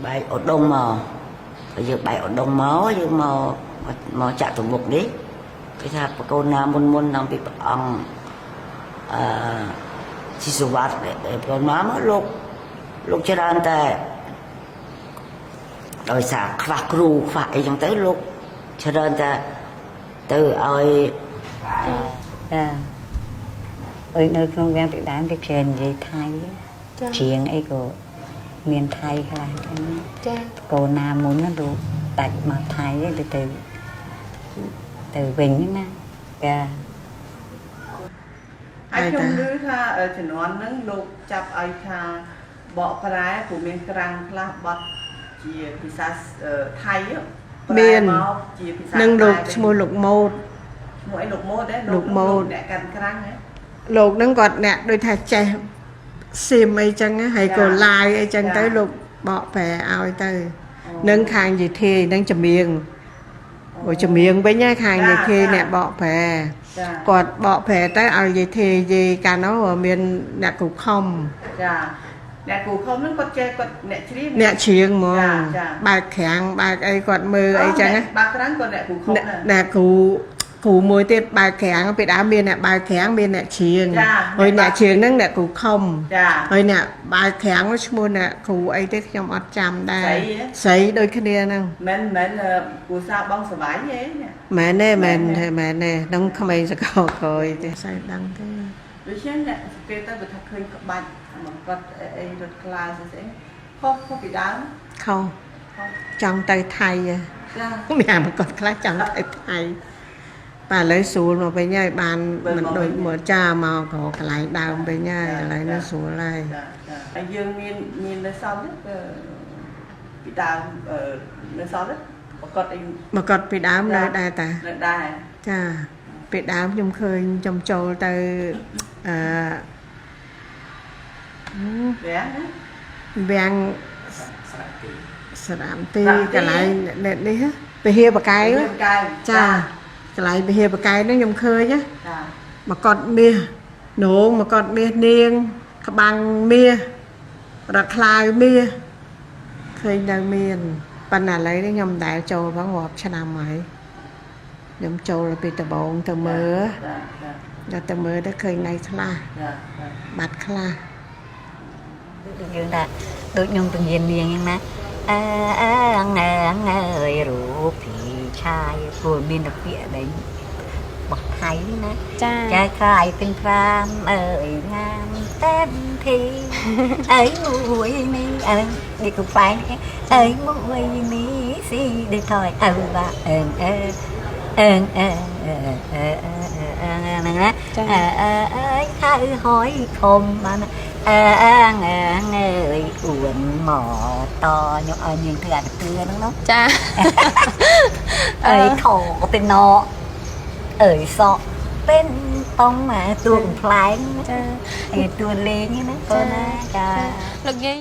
បែកឧដុង្គមកហើយយើងបែកឧដុង្គមកយើងមកមកចាក់ទមុខនេះគេថាបកូនណាមុនមុនតាំងពីព្រះអង្គអឺស៊ីសុវត្ថិដែលកូនមកមកលោកលោកច្រើនតែដោយសារខ្វះគ្រូខ្វះអីចឹងទៅលោកច្រើនតែទៅឲ្យ ចាអើយនៅក្នុងវាំងពីដើមគេច្រើននិយាយថៃ ចា ច្រៀងអីក៏មានថៃខ្លះចឹង ចា កូនណាមុនណាលោកដាច់មកថៃទៅទៅទៅវិញណាចា ហើយខ្ញុំឮថាជំនាន់ហ្នឹងលោកចាប់ឲ្យថាបកប្រែព្រោះមានក្រាំងខ្លះបត់ជាភាសាថៃ មាន មកជាភាសា នឹងលោក ខ្មែរ ឈ្មោះលោកម៉ូត ឈ្មោះអីលោកម៉ូតទេ លោកម៉ូត អ្នកកាន់ក្រាំងហ៎ លោកហ្នឹងគាត់អ្នកដូចថាចេះសៀមអីចឹងណាហើយក៏ឡាយអីចឹងទៅលោកបកប្រែឲ្យទៅនឹងខាងយាយធាយនឹងចម្រៀងអូចម្រៀងវិញណាខាងយាយធាយអ្នកបកប្រែ ចា គាត់បកប្រែទៅឲ្យយាយធាយយាយកាលនោះមានអ្នកគ្រូខំ ចាអ្នកគ្រូខំហ្នឹងគាត់ចេះគាត់អ្នកច្រៀង អ្នកច្រៀងហ្មង ចាចា បែកក្រាំងបែកអីគាត់មើលអីចឹងណា បើក្រាំងគាត់អ្នកគ្រូខំ អ្នក ណា អ្នកគ្រូគ្រូមួយទៀតបែកក្រាំងពេលដើមមានអ្នកបែកក្រាំងមានអ្នកច្រៀង ចា ហើយអ្នកច្រៀងហ្នឹងអ្នកគ្រូខំ ចា ហើយអ្នកបែកក្រាំងឈ្មោះអ្នកគ្រូអីទេខ្ញុំអត់ចាំដែរ ស្រីហ៎ ស្រីដូចគ្នាហ្នឹង មិនមិនគ្រូសាបងសវៃទេ មែនទេមែនទេមែនទេហ្នឹងក្មេងសកលក្រោយទេស្អីដឹងទេ ដូច្នេះអ្នកសង្កេតទៅបើថាឃើញក្បាច់មកគាត់អីរត់ខ្លាស្អីស្អីខុសខុសពីដើម ខុស ខុស ចង់ទៅថៃហ៎ ចា មានអាមកគាត់ខ្លះចង់ទៅថៃបាទឥឡូវស្រួលមកវិញហើយបានមិនដូចមកចាមកក៏កន្លែងដើមវិញហើយឥឡូវនេះស្រួលហើយ ចាចាហើយយើងមានមាននៅសល់ទេពីដើមនៅសល់ទេប្រកាសអី មកគាត់ពីដើមនៅដែរតា នៅដែរ ចាពីដើមខ្ញុំឃើញខ្ញុំចូលទៅអឺ វាណា វាំងស្រាមទីកន្លែងនេះនេះហ៎ពហិបកែវ កែវ ចាកន្លែងពហិបកែវហ្នឹងខ្ញុំឃើញណា ចា មកកត់មាសនងមកកត់មាសនាង ក្បាំងមាសរត់ខ្លាវមាសឃើញនៅមានប៉ុន្តែឥឡូវនេះខ្ញុំមិនដែលចូលផងរាប់ឆ្នាំហើយខ្ញុំចូលពីដំបងទៅមើល ចាចា ដល់ទៅមើលទៅឃើញណៃខ្លះ ចាចា បាត់ខ្លះ ដូចយើងថាដូចខ្ញុំពង្រៀននាងហ្នឹងណាអើអើអើអើយរូបភីឆាយព្រោះមានតែពាក្យដែលបោះថៃណា ចា ចាខ្លាយពេញប្រាមអើយងាមតែមធីអើយមួយនេះអើនេះក៏ផ្លែងអើយមួយនេះស៊ីដូចថយអើបាអើអើអើអើអើអើហ្នឹងណាអើអើអើយហៅហយខំបានអើអើអើអើយអួនមកតខ្ញុំឲ្យនាងធ្វើអាទឿហ្នឹងនោះ ចា អើយខเป็นណអើយសក់เป็นតង់តួកំ pl ែង ចា ឯតួលេងណាកូនណាចា លោកយាយ